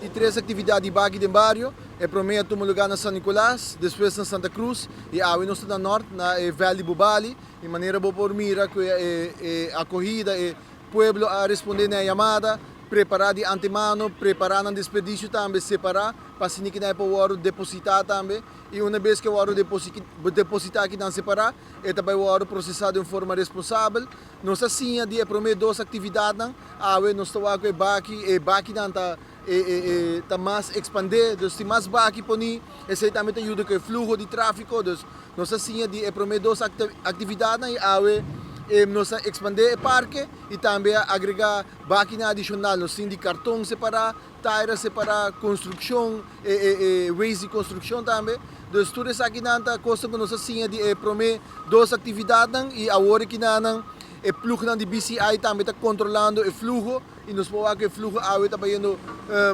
Di tres aktividat di Baki den Bario. E promé a tuma lugá na San Nicolas, despues na Santa Cruz i awe nos ta na Nort, na e vèlt di Bubali. Di manera bo por mira ku e akohida, e pueblo a respondé na e yamada, prepará di antemano, prepará nan desperdisio tambe separá pa asina kinan e por wòrdu depositá tambe. I una bes ku e wòrdu depositá kinan separá, e ta bai wòrdu prosesá den un forma responsabel. Nos a siña di e promé dos aktividatnan. Awe nos ta wak ku e baki, e bakinan ta e ta mas ekspandé, dus tin mas baki poní. Esei tambe ta yuda ku e fluho di tráfiko. Dus nos a siña di e promé dos aktividatnan i awe nos a ekspandé e parke i tambe a agregá bakinan adishonal. Nos tin di karton separá, taira separá, konstrukshon, e waste di konstrukshon tambe. Dus tur esakinan ta kosnan ku nos a siña di e promé dos aktividatnan i awor ekinanan e plugnan di BCI tambe ta kontrolando e fluho i nos por wak ku e fluho awe ta bayendo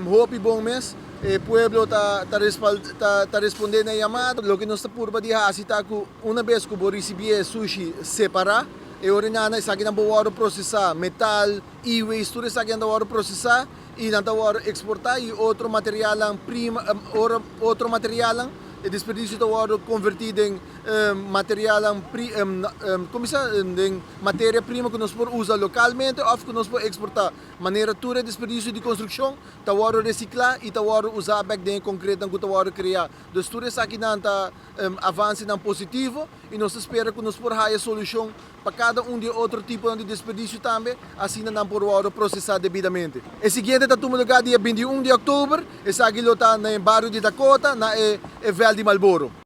hopi bon mes. E pueblo ta ta respondé na e yamada. Loke nos ta purba di hasi ta ku una bes ku bo risibí e sushi separá, e ora nan esakinan por wòrdu prosesá, metal, e-waste, tur esakinan ta wòrdu prosesá i nan ta wòrdu eksportá i otro materialnan prima, otro materialnan, e desperdisio ta wòrdu konvertí den materialnan pri, kuminsá den materia prima ku nos por usa lokalmente òf ku nos por eksportá. Manera tur e desperdisio di konstrukshon ta wòrdu resiklá i ta wòrdu usá bèk den e konkretnan ku ta wòrdu kreá. Dus tur esakinan ta avansenan positivo i nos ta spera ku nos por haya solushon pa kada un di e otro tiponan di desperdisio tambe, asina nan por wòrdu prosesá debidamente. E siguiente ta tuma lugá dia 21 di òktober, esaki lo ta na e bario di Dakota, na e vèlt di Marlboro.